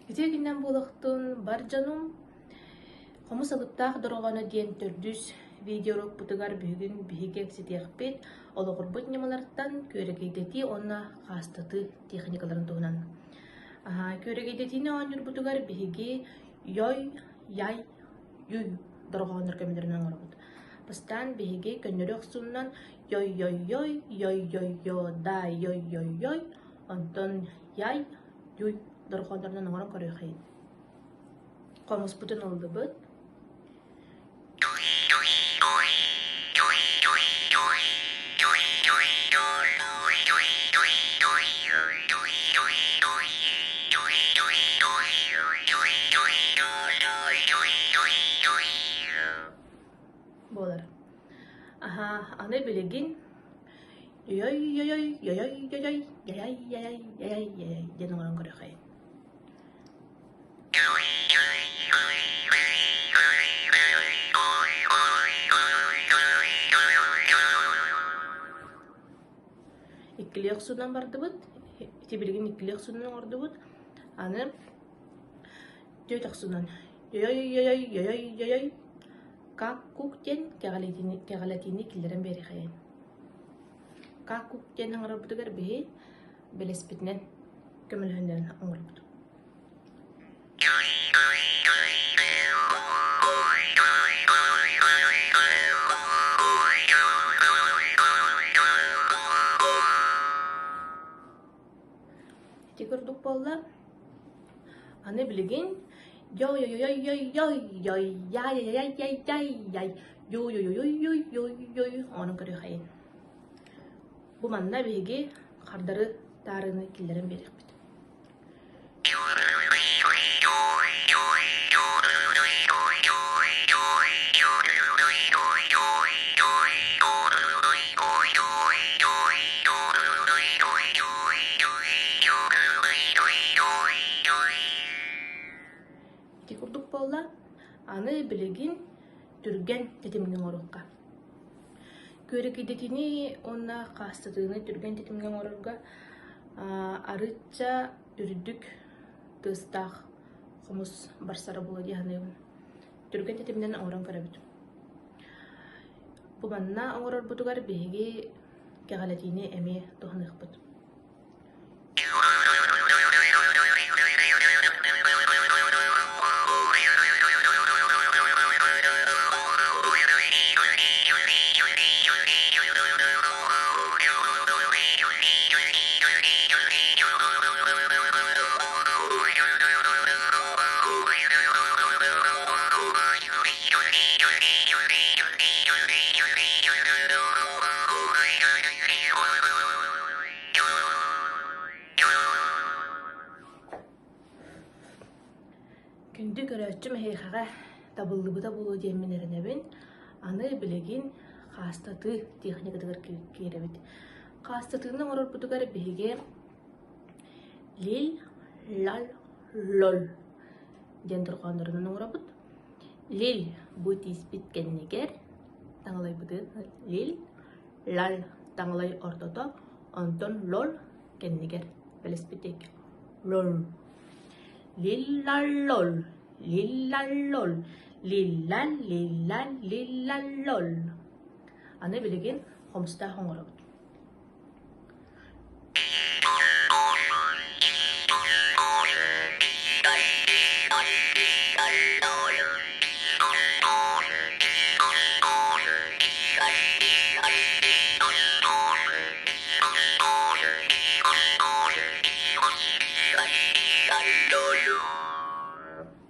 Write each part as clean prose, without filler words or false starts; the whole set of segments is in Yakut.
Ити күннэн буолуохтун бар дьонум Хомус алыптаах дорҕооно диэн төрдүс видеоурокпутугар бүгүн биһиги кэпсэтиэхпит олоҕурбут ньымалартан күөрэгэйдэтии уонна хаастатыы техникаларын туһунан. Күөрэгэйдэтиини оонньуурбутугар биһиги йой, яй, юй дорҕооннор көмөлөрүнэн оҥоробут. Бастаан биһиги көннөрү охсуунан йой-йой-йой, йой-йой-йо, да йой-йой-йой, онтон яй, юй дорҕооннорунан оҥорон көрүөххэйин. Хомуспутун ыллыбыт. Буолар. Аһаа, аны билигин Йой-йой-йой, йой-йой-йой, яй-яй-яй-яй диэн оҥорон көрүөххэйин. Иккилии охсуунан бардыбыт. Ити билигин иккилии охсуунан оҥордубут. Аны түөрт охсуунан йой-йой-йой, йой-йой-йой, как-кук диэн кэҕэлэтиини киллэрэн биэриэхэйин. Как-кук диэн оҥорорбутугар биһи бэлэспитинэн көмөлөһүннэрэн оҥорбут. Ити курдук буолла. Аны билигин йой-йой-йой-йой-йой-йой-яй-яй-яй-яй-яй йой-йой-йой-йой-йой оҥорон көрүөххэйин. Бу манна биһиги хардары таарыны киллэрэн биэриэхпит. Ити курдук буолла. Аны билигин түргэн тэтимҥэ оҥоруохха. Күөрэгийдэтини уонна хаастатыыны түргэн тэтимҥэ оҥорорго арыычча үрдүк тыастаах хомус барсара буолуо дии саныыбын. Түргэн тэтиминэн оҥорон көрөбүт. Бу манна оҥорорбутугар биһиги кэҕэлэтиини эмиэ туһаныахпыт. Күндү көрөөччүм эһиэхэҕэ табыллыбыта буолуо диэммин эрэнэбин. Аны билигин хаастатыы техникатыгар киирэбит. Хаастатыыны оҥорорбутугар биһиги лил, лал, лол диэн дорҕооннорунан оҥоробут. Лил бу тииспит кэннигэр таҥалайбытын лил, лал таҥалай ортото, онтон лол кэннигэр бэлэспитик лол. Лил-лал-лол, лил-лал-лол, лил-лал-лил-лал-лил-лал-лол. Аны билигин хомустаах оҥоробут.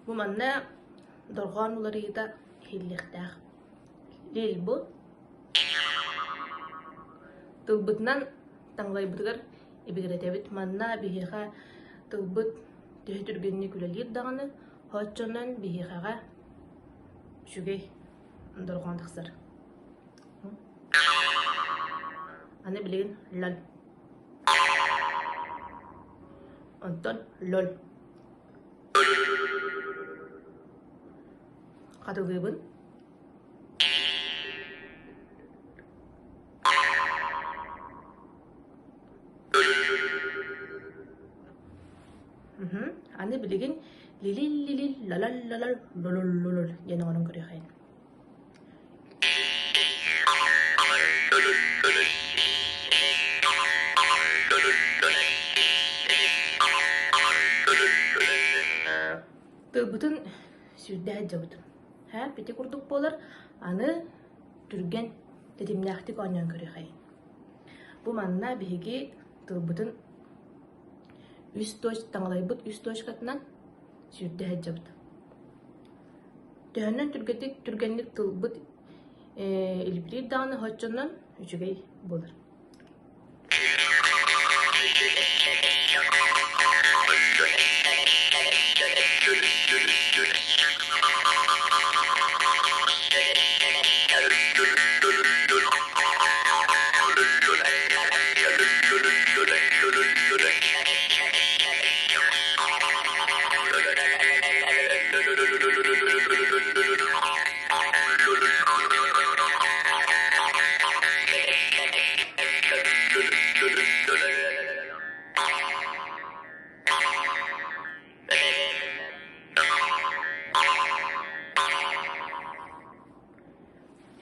Бу манна дорҕоон уларыйыыта иһиллиэхтээх. Лил бу тылбытынан таҥалайбытыгар ибигирэтэбит. Манна биһиэхэ тылбыт төһө түргэнник үлэлиир даҕаны, оччонон биһиэхэҕэ үчүгэй дорҕоон тахсар. Аны билигин лөл. Онтон лөл. Хатылыыбын. Аны билигин лилил-лилил лалал-лалал лолол-лолол диэн оҥорон көрүөххэйин. Тылбытын сүүрдэ сылдьабыт. Һэ, ити курдук буолар. Аны түргэн тэтимнээхтик оонньоон көрүөххэйин. Бу манна биһиги тылбытын үс точ таҥалайбыт үс точкатынан сүүрдэ сылдьабыт. Төһөнөн түргэтик түргэнник тылбыт илбириир даҕаны оччонон үчүгэй буолар.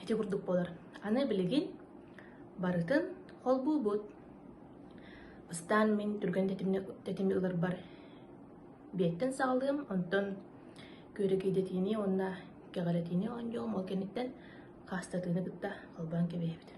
Ити курдук буолар. Аны билигин барытын холбуубут. Бастаан мин түргэн тэтими ыларбар биэттэн саҕалыым, онтон күөрэгэйдэтиини уонна кэҕирэтиини оонньуом, ол кэнниттэн хаастатыыны кытта холбоон кэбиһэбит.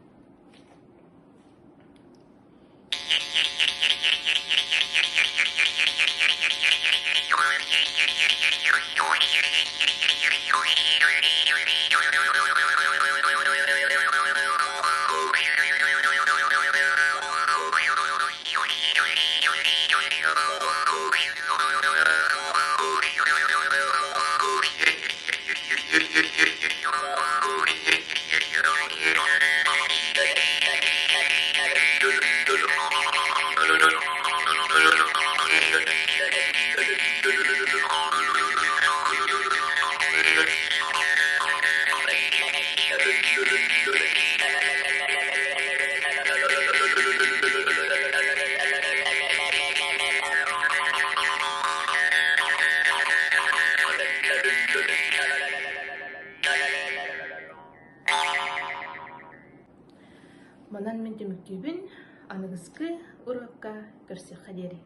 Манан мин түмүктүүбүн. Аныгыскы уруокка көрсүөххэ диэри.